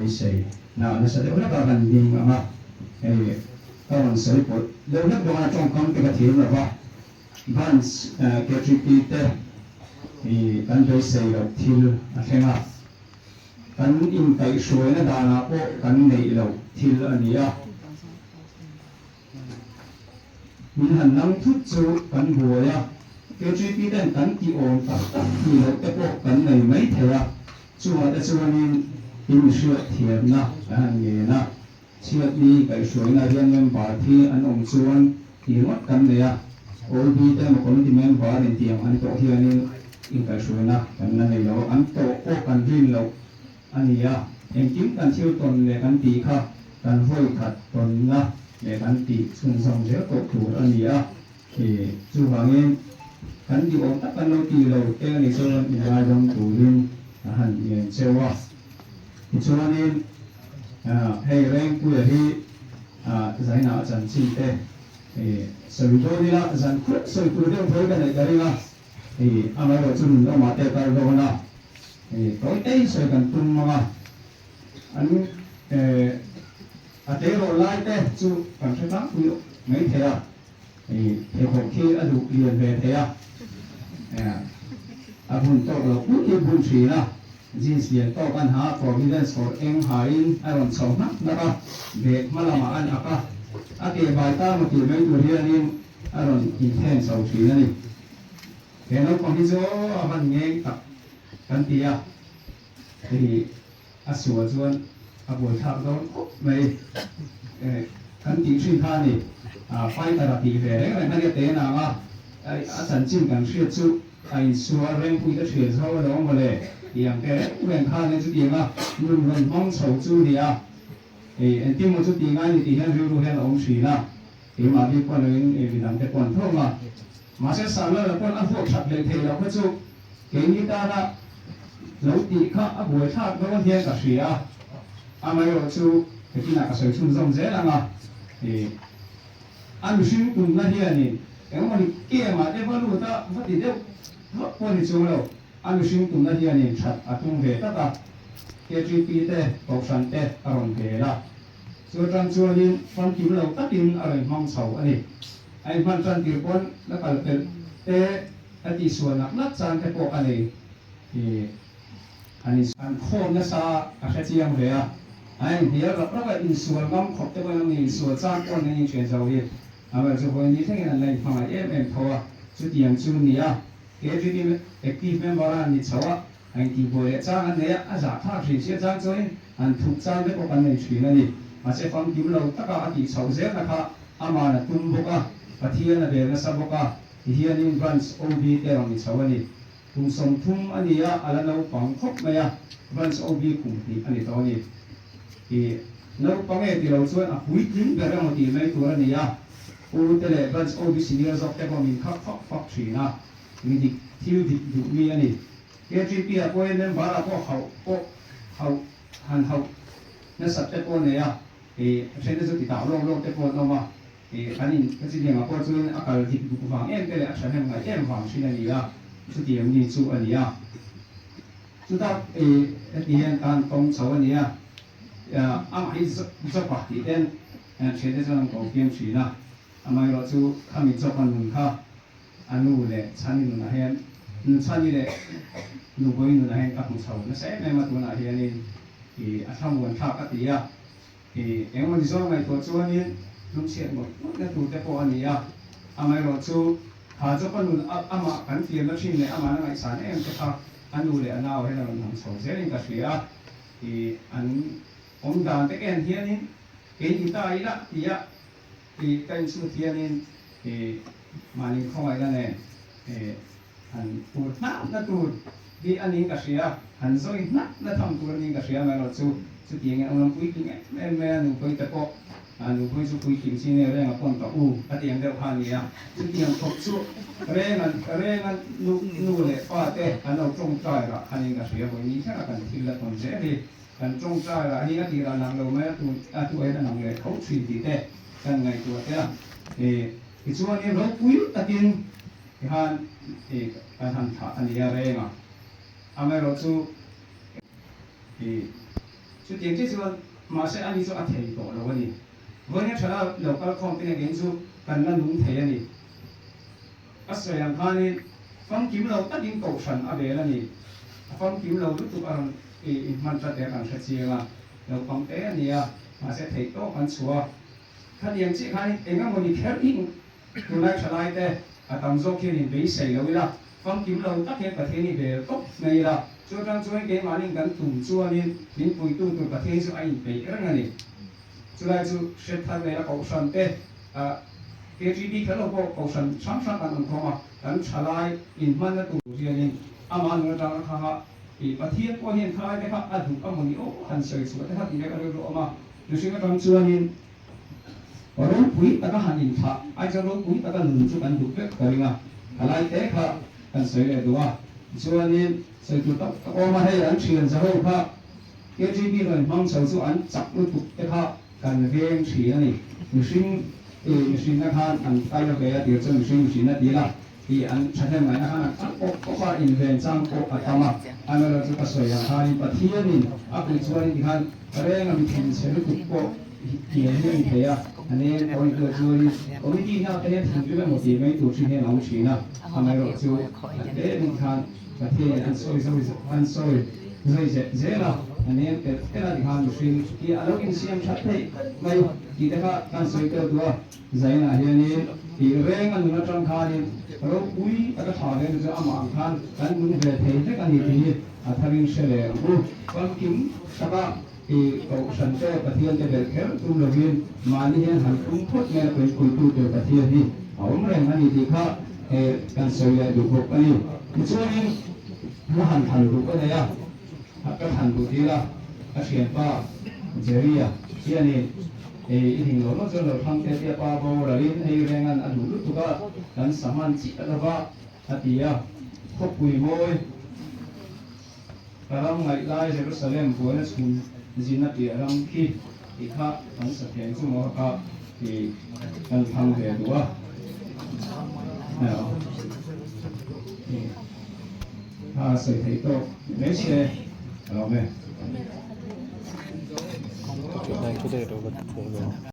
Beisei na nasa deuh hlek a kan ding ang a, hei ka rawn sawi pawlh deuh hlek bawk a, tawngkam te ka thiam lo va, Branch KTP te hi kan beisei loh thil a thleng a, kan inkaihhruaina danah pawh kan neih loh thil a ni a, min han nang thut chu kan buai a, KTP ten kan tih awm tak tak tih loh te pawh kan nei mai thei a, chungah te chuanin inhriat thiamna kan han ngen a. Chhiatni kaihhruaina hian member thi an awm chuan tih ringawt kan nei a, OB te emaw committee member in tiang an tawh hianin inkaihhruaina kan la nei lo, an tawh pawh kan rin loh a ni a, engkim kan thil tawn leh kan tih kha kan vawi khat tawnna leh kan tih chhunzawm zel tawh tur a ni a, chuvangin kan tih awm tak kan lo tih lo te a nih chuan inngaidam turin a han ngen cheu a. Tichuanin hei Rengpuia hi Zaina a chanchin te sawi dawn ila zan khup sawi tur deuh tho ka neih ka ring a, amaherawh chu nun awmah te kal dawn a, tawi tei sawi kan tum mang a, an a tleirawl lai te chu kan hre tlangpui mai thei a, pheikhawk khi a duh lian ve thei a, a bun tawk lo pui hi bun thin a. Jeans lian tawk an ha, Providence kawr eng hain a rawn chho hnak hnak a, bag hma lamah an ak a, a ke bai ta maw tih mai tur hianin a rawn inthen chho thin a ni. He naupang hi chu a van ngeng tak kan ti a, hei a sual chuan a buaithlak dawn khawp mai kan tih thin kha a ni. Fighter a tih ve reng reng kha nia te nang a, a chanchin kan hriat chu. A insual rengpui te thian zo a lo maw le tih ang te reng reng khan e chutiang a nun rawn hmang chho chu ni a, ei engtin maw chu tih ngai ni tih hian rilru hian a awm thin a, keimah bik pawh loin ei midang te pawh an thawm a, mahse Sarlala pawn a vuak that hlei thei loh kha chu keini tana lo tih kha a buaithlak dawn hian ka hria a, amaherawh chu hetinah ka sawi chhunzawm zel ang a, ei. A mihring tumna hianin engmawni kemah te va lut a, va ti deuh vak pawh ni chung lo. A mihring tumna hianin that a tum ve tlat a, KTP te, Kohhran te a rawn bel a. Chu atang chuanin famkim lo takin a rawn hmang chho a ni. A inhman tan tir pawn la kal pelh te, a tihsual nak nak chang te pawh a nei. An an khawm nasa a hre chiang ve a, a inhnial rap rap a, insual ngam khawp te pawhin an insual chang pawh an inthian zo hi amaherawh chu vawiin ni thlengin an la inhmangaih em em tho a, chutiang chu ni a, KGB active member a an ni chho a, a intihbuai leh chang an nei a, a zahthlak thin sia chang chuanin han thup chang te pawh kan nei thin a ni, mahse famkim lo taka a tih chhoh zelna kha aman a tum bawk a, Pathian a bel nasa bawk a, tihianin Branch OB te rawn ni chho a ni. Kum 30 a ni a, a la naupang khawp mai a, Branch OB kum hnih a ni tawh a ni. I naupang e ti lo chuan a puitling ber emaw tih mai tur a ni a, U te leh Branch OB senior zawk te pawh min khak fak fak thin a, mi dik thil dik duh mi a ni. KTP ah pawhin member ah pawh hauh pawh hauh han hauh nasat te pawh a nei a, i then te chu ti tah lawk lawk te pawh an awm a, I an in ka chutiangah pawh chuan a kal dik duk vang em te leh a thahnem ngaih em vang thin a ni a, chutiang mi chu a ni a. Chutah i heti hian kan tawng chho a ni a, amah hi Jopa tih ten thiante chuan an ko fiam thin a, amaherawh chu khami Jopa nun kha a nu leh Chhani nunah hian nu Chhani leh nu Bawi nunah hian ka hmu chho nasa em em a, tunah hianin i a thlamuan thlak a ti a. I engemaw ni zawng ngaihtuah chuanin hlumchhiat ngawt ngawtna tur te pawh a ni a, amaherawh chu kha Jopa nun amah kan fiamna thin leh amahna ngaihsan em te kha a nu leh a nau hian a rawn lang chho zelin ka hria a, i an awm dan te en hianin kei ni ta ila tia i ka inchhut hianin i mahni khawngaihna nen i han tur hnakna tur hi a niin ka hria, han zawi hnakna tham tur a niin ka hria, amaherawh chu chutiangin an rawn puitling em em mai a, nupui te pawh nupui chu puitling chi nge Renga pawn ka u a ti ang deuh kha a ni a, chutiang khawp chu Renga Renga nu nu leh pa te an lo tawngtai rah kha niin ka hria, vawi ni thleng a kan thil la tawn zel hi kan tawngtai rah hi a tirah lang lo mai a tu a tu aiin a lang leh tho thin tih te kan ngaihtuah te a, tichuanin ropui takin Tihan i kan han thlah a nia reng a, amaherawh chu i Chutiang chiah chuan mahse ani chu a thei tawh lo a ni. Vawiin thala lo kal khawm te hian chu kan la nung thei a ni. A sawi ang khanin famkim lo takin kohhran a bel a ni. A famkim lo lutuk a rawn inhman tlat te kan hre chiang a, naupang te a ni a, mahse theih tawk an chhuah a. Khatiang chiah khanin eng emaw ni kher hi tunlai thalai te a tam zawk hian in beisei lo ila, famkim lo tak hian Pathian i bel tawp mai ila, chu atang chuan keimahni kan tum chuanin min puitu tur Pathian chu a inpeih reng a ni. Chulai chu hriat thar vel a kohhran te KGB kher lo pawh kohhran hrang hrang kan awm khawm a, kan thalai inhmanna tur hianin amah nun atanga kha kha ih Pathian pawh hian thalai te kha a duh a maw ni aw han sawi chhuah te kha tih vek a rilru awm a, mihring atang chuanin ropui taka han inthlah ai chuan ropui taka nun chu kan duh vek ka ring a, thalai te kha kan sawi leh duh a, tichuanin sawi tur tak tak awm a, hei an thian zaho kha KGB rawn hmang chho chu an chak lutuk te kha kan veng thin a ni. Mihring ih mihrinna khan an kal ve a tir chuan mihring mihrinna ti ila ih an thahnem ngaihna khan an kal pawp pawp a, inven chang pawh a tam a. Amaherawhchu chu ka sawi ang khanin Pathianin a puih chuanin tikhan reng a mithin chhe lutuk pawh kian hi a ni thei a, a nen pawh a ni tawh chuanin committee hna te hian thinrim emaw tih mai tur thin hian a awm thin a. Amaherawhchu a tlemin khan Pathianin an sawi zawi an sawi zawi zeh zel a, a nem telh telh a tikhan mihring hi a lo insiam that theih mai tih te kha kan sawi tel duh a. Zainah hianin tih reng a nun atang khanin ropui taka tha ve chu amah ang khan kan nung ve thei vek a ni tih hi a tharin hre leh ang u. Famkim taka i kohhran te Pathian te belh kher tum lovin mahni hian han tum phawt mai a puipuitu tur Pathian hi a awm reng a ni tih kha kan sawi leh duh bawk a ni. Tichuanin hla han than duh ka nei a, ka than duh tir a, ka thianpa Jerry-a hianin i hling lo lo chuan lo thlang te tia pa boralin hei rengan a duh lutuk a, kan sa hman chiah lova a ti a, khawpui mawi. Ka ram ngaih lai Jerusalem buaina chhun zina piah ram khi tih kha kan sa theng chu maw kha tih kan thlang ve duh a. Kha sawi theih tawk mai se ka lawm e.